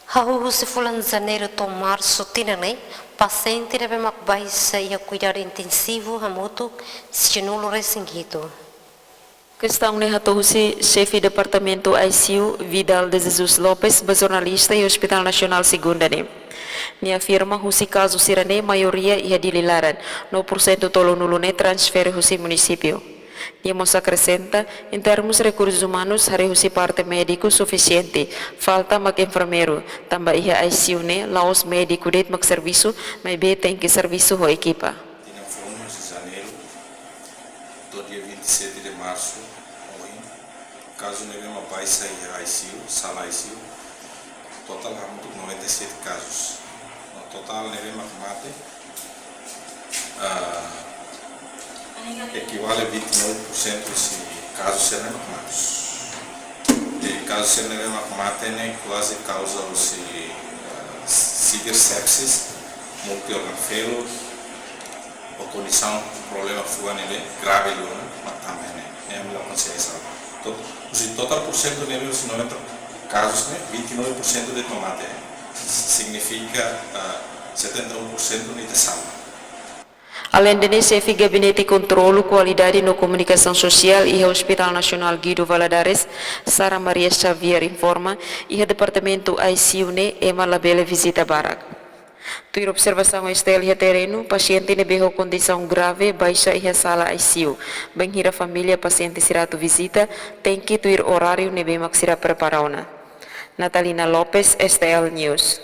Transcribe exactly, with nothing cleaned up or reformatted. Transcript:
Hahú husi fulan Janeiru to'o Marsu tinan ne'e, pasiente ne'ebé mak baixa iha kuidadu intensivu hamutuk sitinulu resin hitu. Kestaun ne'e hato'o husi Xefe Departamentu I C U, Vidal de Jesus Lopes, ba jornalista iha Hospital Nasionál Segunda ne'e. Nia afirma husi kazu sira-ne'e maioria iha Dili laran, no porsentu tolunulu ne'e transfere husi munisípiu. Nia mós akresenta, em termos rekursus umanus, haree husi parte médiku sufisiente, falta mak enfermeiru, tanba iha I C U ne'e la'ós médiku de'it mak servisu, maibé tenke servisu ho ekipa. Tinan foun husi Janeiru to'o dia vinte e sete de Marsu, ohin, kazu ne'ebé mak baixa iha I C U, sala I C U, totál hamutuk noventa e sete kazus. No totál ne'ebé mak mate, ah, ekivale vinte e nove por cento husi kazu sira-ne'e mak mate. I kazu sira-ne'e mak mate ne'e kuaze kauza husi, ah, severe sepsis, multi organ failure, ou kondisaun, problema fuan ne'ebé grave liu ona, mak tama ne'e, ne'e ami la konsege salva. To-, husi totál porsentu ne'ebé, husi noventa kazus ne'e, vinte e nove por cento de'it mak mate. Signifika, ah, setenta e um por cento ne'e ita salva. Aleinde ne'e, Xefe Gabinete Kontrolu Kualidade no Komunikasaun Sosiál iha Hospital Nasionál Guido Valadares, Sara Maria Xavier informa, iha departamentu I C U ne'e ema labele vizita barak. Tuir observasaun S T L iha terrenu, pasiente ne'ebé ho kondisaun grave baixa iha sala I C U. Bainhira família pasiente sira atu vizita, tenke tuir oráriu ne'ebé mak sira prepara ona. Natalina Lopes, S T L News.